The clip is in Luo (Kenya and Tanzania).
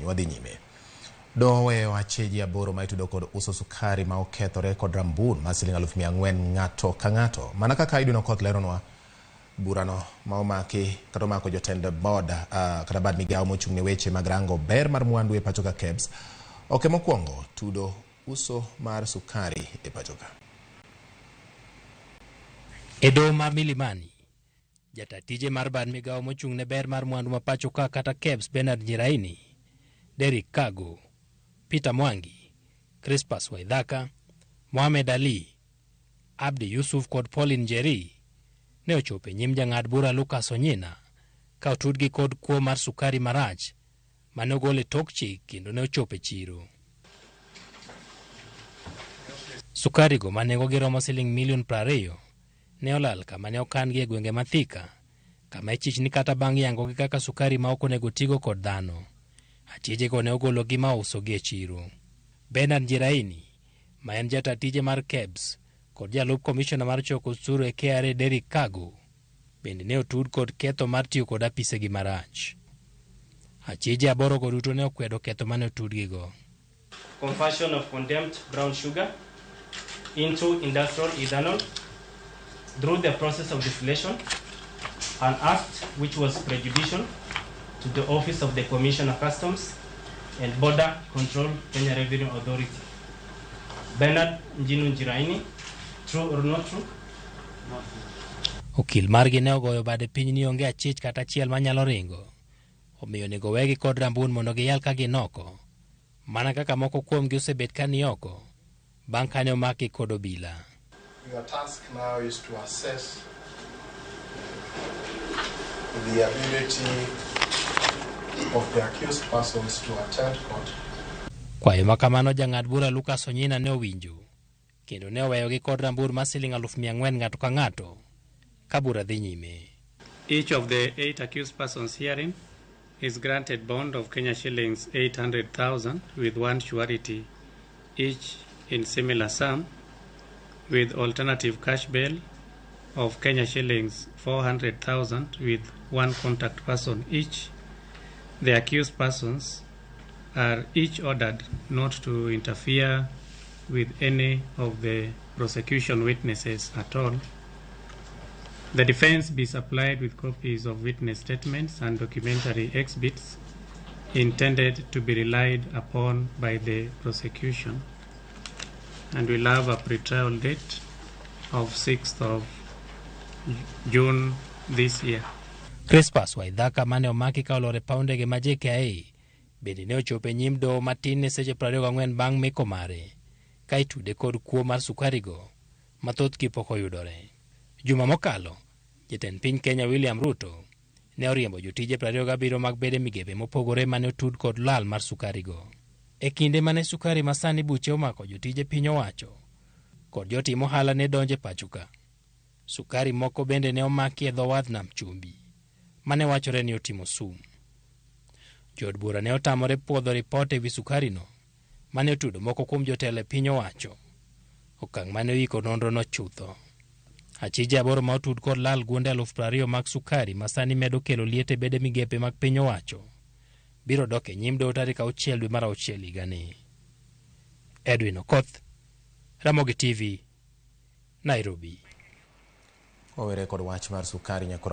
mang'eny. Wadhi nyime. Doho oweyo acheji 8 ma itudo kod uso sukari ma okethore kod rambun mar siling 400,000 ng'ato ka ng'ato. Mana kaka Edwin Okoth leronwa, burano ma omaki kata omako jotend board kata bad migawo mochung' ne weche mag rango ber mar mwandu e pacho ka KEBS ok mokwongo tudo uso mar sukari e pacho ka. E doho ma Milimani, jata tije mar bad migawo mochung' ne ber mar mwandu ma pacho ka kata KEBS Bernard Njiraini, Derrick Kago, Peter Mwangi, Crispus Waithaka, Mohamed Ali, Abdi Yusuf kod Pauline Njeri ne ochopo e nyim jang'ad bura Lucas Onyina ka otudgi kod kuo mar sukari marach mane ogol e tok chik kendo ne ochopo e chiro. Sukari go ma nengogi romo siling milion 20 ne olal kama ne okan-gi e gwenge ma Thika, kama ichich ni kata bang' yangogi kaka sukari ma ok onego tigo kod dhano. Achijego ne ogologi ma ousogi e chiro. Bernard Njiraini, ma en jata tije mar KEBS kod jalup komishona mar choko osuru e KRA Derrick Kago, bende ne otud kod ketho mar tiyo kod apisegi marach. Achije 8 go duto ne okwedo ketho mane otudgigo. Conversion of condemned brown sugar into industrial ethanol through the process of distillation, an act which was prejudicial to the Office of the Commissioner Customs and Border Control, Kenya Revenue Authority. Bernard Njinu Njiraini, true or not true? Okil margi ne ogoyo bade piny ni onge achich kata achiel manyalo ringo, omiyo onego wegi kod rambun mondo giyal ka gin oko, mana kaka moko kuomgi osebet ka ni oko bang' kane omakgi kod obila. Your task now is to assess the ability of the accused persons to attend court. Kwayo ma kamano jang'ad bura Lucas Onyina ne owinjo kendo ne oweyogi kod rambur mar siling 400,000 ng'ato ka ng'ato ka bura dhi nyime. Each of the 8 accused persons herein is granted bond of Kenya shillings 800,000 with one surety each in similar sum, with alternative cash bail of Kenya shillings 400,000 with one contact person each. The accused persons are each ordered not to interfere with any of the prosecution witnesses at all. The defense be supplied with copies of witness statements and documentary exhibits intended to be relied upon by the prosecution. And we'll have a pretrial date of 6th of June this year. Crispus Waithaka mane omaki ka olor e paw ndege ma JKIA bende ne ochopo e nyim doho matin ne seche 24 bang' meko mare ka itude kod kuo mar sukari go ma thothgi pok oyudore. Juma mokalo, jatend piny Kenya William Ruto ne oriembo jotije 27 mag bede migepe mopogore mane otud kod lal mar sukari go. E kinde mane sukari masani buche omako jotije piny owacho kod jotim ohala ne donjo e pacho ka, sukari moko bende ne omaki e dho wadh nam chumbi mane wachore ni otimo sum. Jood bura ne otamore puodho ripot ewi sukarino mane otudo moko kuom jotelo e piny owacho, okang' mane oiko nonrono chutho. Achije 8 ma otud kod lal gunde 20,000 mag sukari ma sani medo kelo liet e bede migepe mag piny owacho biro dok e nyim doho tarik 6 dwe mar 6 higani. Edwin Okoth, Ramogi TV, Nairobi. Wawere kod wach mar sukari nyakoro.